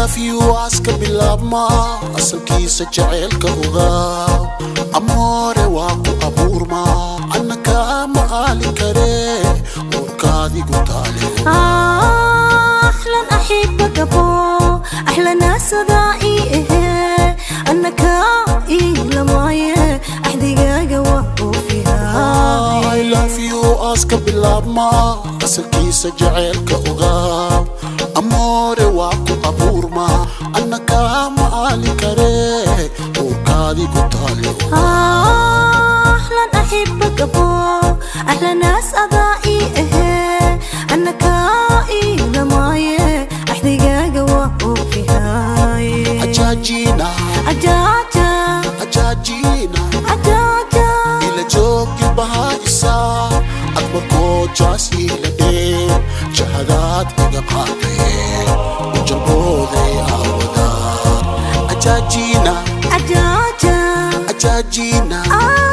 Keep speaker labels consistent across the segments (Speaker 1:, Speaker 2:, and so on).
Speaker 1: Love you aska bilaabma, asalkiisa jaceylka ogaa. Amoore waa ku abuurma, anna kaama aali karee, uurkaadigu taale.
Speaker 2: أحلى أحبك أبو أحلى ناس ذائي إيه أنك إيه لماية أحدقاقة وفيها.
Speaker 1: I love you aska bilaabma, asalkiisa jaceylka ogaa. Amoore waa ku abuurma, anna kaama aali karee, uurkaadigu taale.
Speaker 2: أحلى أحبك أبو أحلى ناس أضائي إيه أنك إيه لماية أحدقاقة وفيها.
Speaker 1: Ajaajina.
Speaker 2: أجاجا.
Speaker 1: Ajaajina.
Speaker 2: أجاجا.
Speaker 1: Ila joogi bahaisa, admarkoo jaas ila dhee, jahadaad iga qaadee, u jalbooday aawada. Ajaajina.
Speaker 2: أجاجا.
Speaker 1: Ajaajina.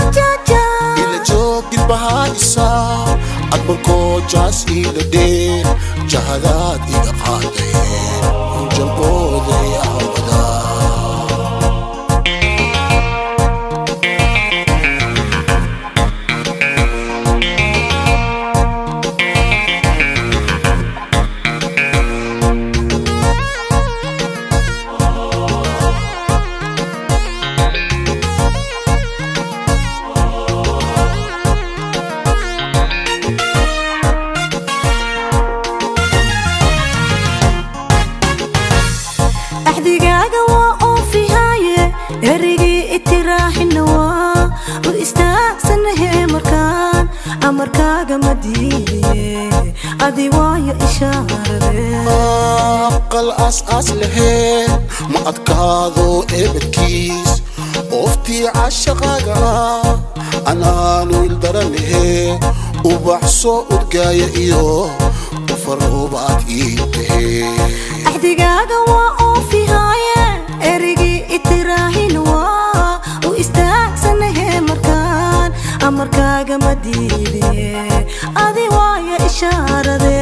Speaker 2: أجاجا.
Speaker 1: Ila joogi bahaisa, admarkoo jaas ila dhee, jahadaad iga qaadee, u jalbooday aawada.
Speaker 2: Axdigaaga waa oofihaaye, erigii itiraaxina waa u istaagsanahe, markaan amarkaaga ma diidiye, adi waayo ishaarade.
Speaker 1: Aqal aas-aas laheen ma adkaado eebadkiis, ooftii cashaqaaga anaanu ildaranahe, ubax soo udgaaya iyo ufaroobaad ii tahe.
Speaker 2: Axdigaaga waa oofihaaye, erigii itiraaxina waa u istaagsanahe, markaan amarkaaga ma diidiye, adi waayo ishaarade.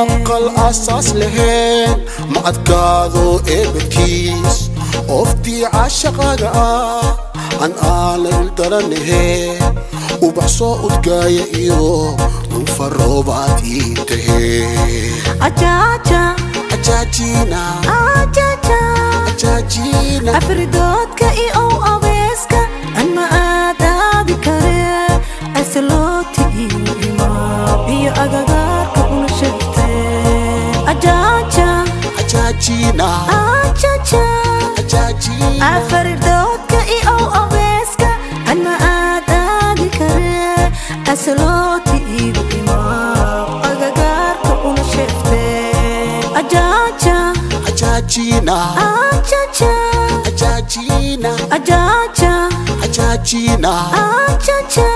Speaker 1: Aqal aasaas laheen ma adkaado eebadkiis, ooftii cashaqaaga an aana ildaranahe, ubax soo udgaaya iyo ufaroobaad ii tahe.
Speaker 2: Ajaaja.
Speaker 1: Ajaajina.
Speaker 2: Ajaja.
Speaker 1: Ajaajina.
Speaker 2: Afridoodka iyo abeeska an ma aad aadi kare, asalooti iyo imaab iyo agagaarka una sheegte. Ajaja.
Speaker 1: Ajaajina.
Speaker 2: Ajaja.
Speaker 1: Ajaajina.
Speaker 2: Afridoodka iyo abeeska an ma aad aadi kare, asalooti iyo imaab agagaarka una sheegte. Ajaja.
Speaker 1: Ajaajina.
Speaker 2: Ajaja.
Speaker 1: Ajaajina.
Speaker 2: Ajaja.
Speaker 1: Ajaajina.
Speaker 2: Ajaja.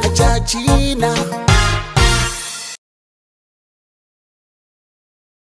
Speaker 1: Ajaajina.